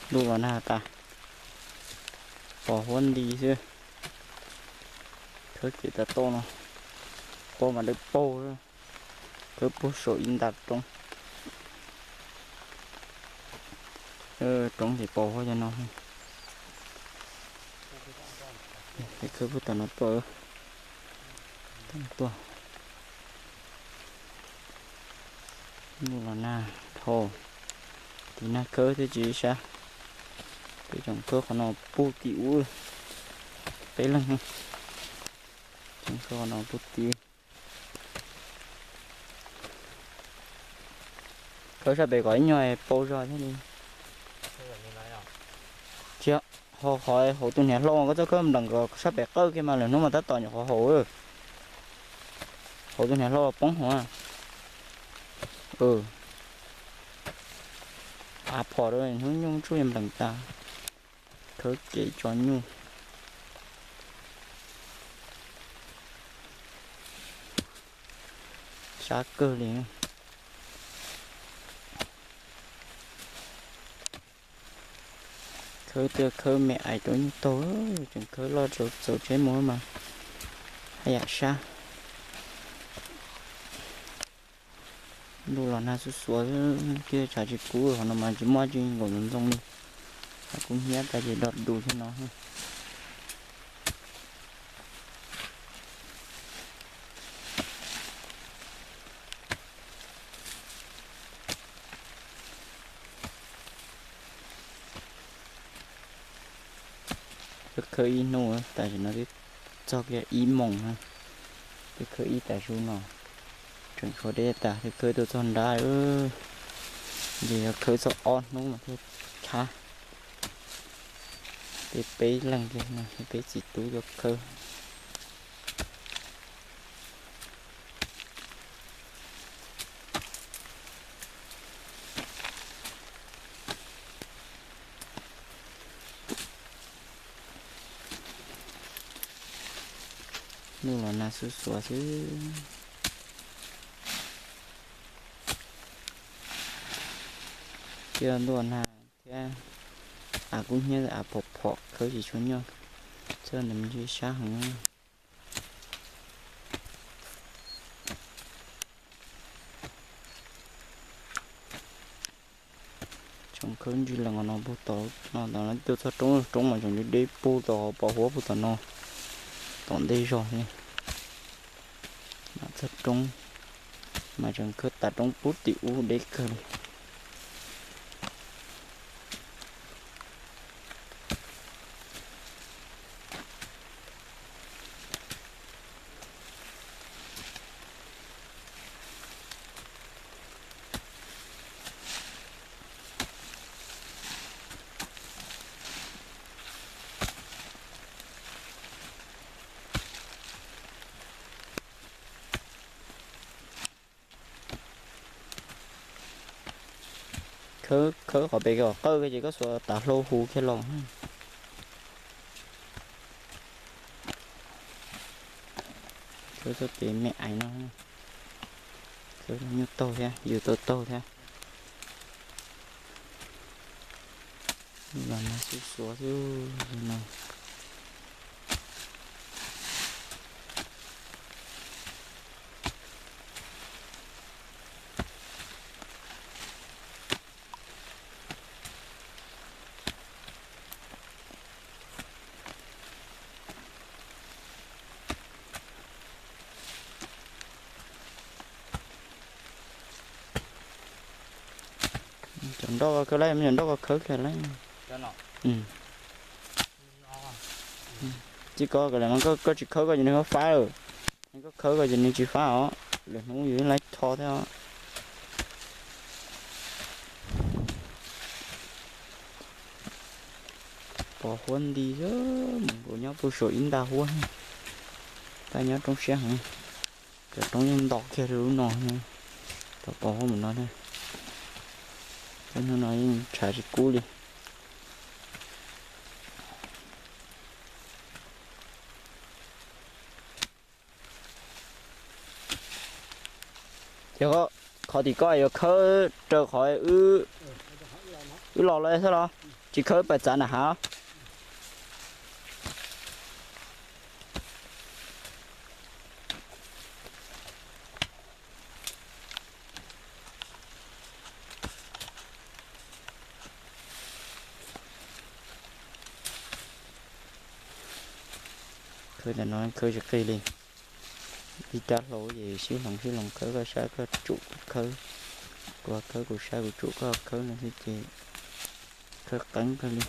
Ntuj los nag tas, pos huab nti xwb. Khawb kev tas toj no, pos mas dawb paug, khawb puag saum ib nta roob. Roob ces pos huab cov no. Khawb puag tom no tuaj, tuaj. Ntuj los nag dhau, tiv nag khawb thiab tsis sab. Peb tsoom khawb qhov no puag tim ub, peb leeg tsoom khawb qhov no puag tim. Khawb sab pem kom ib nyuag paus zog thiaj li. Tsis, ho qhov hauv tus hniav hlau koj txhob khawb npleem kom sab pem qawj kiag mas lwm hnub mas tab tom nyuam qhuav haum. Hauv tus hniav hlau poob hauv. Av phom rau hnub nyoog tsuj npleem tas. Khawb kev tso nyuj, sab kawg li. Khawb tiaj khawb me ais rau nyuj taug, tseem khawb loj txaus tsheb mus mas haj yam sab. Ntuj los nag xuav xuav thiab tshav tsis kub, qhov no mas tsis muaj tsi nkaum ntxoov li. Av kub hnyiab tas ces dog du thiab no. Khawb ib hnub tam sim no twb txog kiag ib moos na, twb khawb ib tas su no, tseem tshuav deb tas, twb khawb tuaj txog nrab, ces yog khawb txog ob hnub mas thiaj tshab. Peb peb leeg kiag no, peb txiv tub tuaj khawb. Ntuj los nag xuav xuav xwb. Cia ntuj nag thiab, av kub hnyiab av phom phom khawb tsis tshua nyuaj, txawj ntawd me ntsis sab heev. Tsoom khawb ntsig lees no puag tom no, tom no tuaj txog roob, roob mas tseem deb deb puag tom pos huab puag tom no, tom ntej zog li. Mas txog roob mas tseem khawb tas roob puag tim ub deb kawg li. Khawb, khawb qhov pem kom qawj ces koj xuas tav hlau hu kiag los. Khawb txoj kev me ais no, khawb nyuj taug thiab, yus tau taug thiab. Los no xuav xuav xwb no. Cov nroj ko khawb lawm, cov nroj ko khawb kiag lawm. Tsis ko, koj tsis khawb ko ces nws ho fab lawm. Koj khawb ko ces nws tsis fab os, lwm hnub yus yeej laib tho thiab os. Pos huab nti, mus nkaus nyob puag saum ib nta huab, tab nyob roob siab heev. Cov roob yeej nto kiag li lub no, tom pos huab mus no thiab. Hnub no yeej tshav tsis kub li. Ces qhov tim ko yuav khawb raws qhov wb los lawm xwb los? Tsis khawb pais txav nram hav. Khawb tam no khawb tsis qig li. Ib rab hlau ces sib hloov sib hloov khawb, koj sab koj tsum khawb, kuv khawb kuv sab kuv tsum koj khawb no xwb ces khawb qeeb kawg li.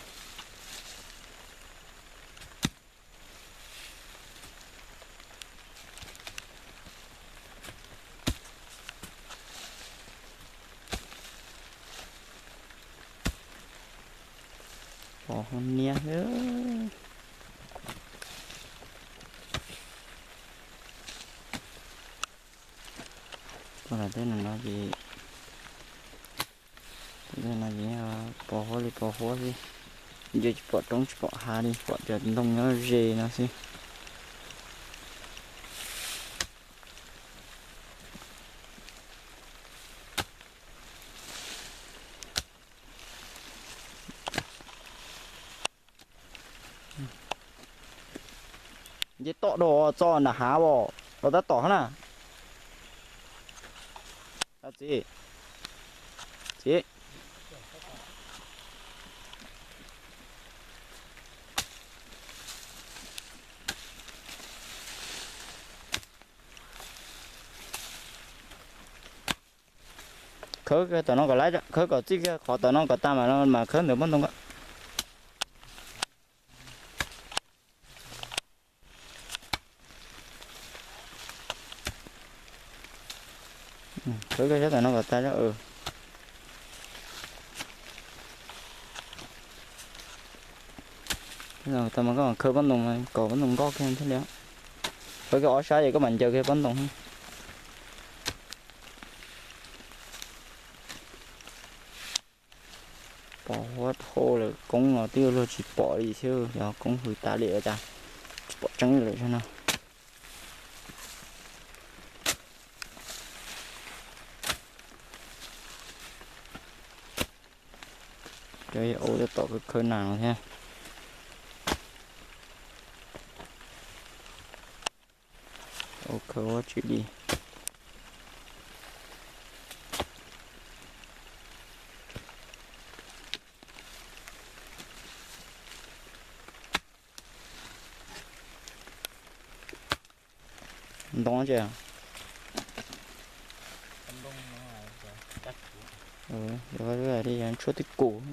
Pos hauv niab xwb. Tej no ces, tej no ces pos huab li pos huab xwb, nce tsis pom roob tsis pom hav li, pom cov ntoo nyob ze no xwb. Nce toj do txog nram hav os, los tab tom na. Txiv, txiv, khawb tom no kom lawm, khawb kom txij kiag qhov tom no kom tag mas, mas khawb ntawm pob ntoo ko. Khawb kiag sab tom no kom tag. Tag mas koj khawb pob ntoo, kom pob ntoo nkoj kiag thiaj li. Khawb kiag ob sab ces koj mam ncaws kiag pob ntoo. Pos huab dhau lawm, koob los twb yuav luag tsis pom li thiab, yog koob hws tas li cas, tsis pom tseeb lawm no. Cov ua tab tom khawb nas no thiab. Ua khawb ua tsis li. Ntoo tsis, tshuab twb kum.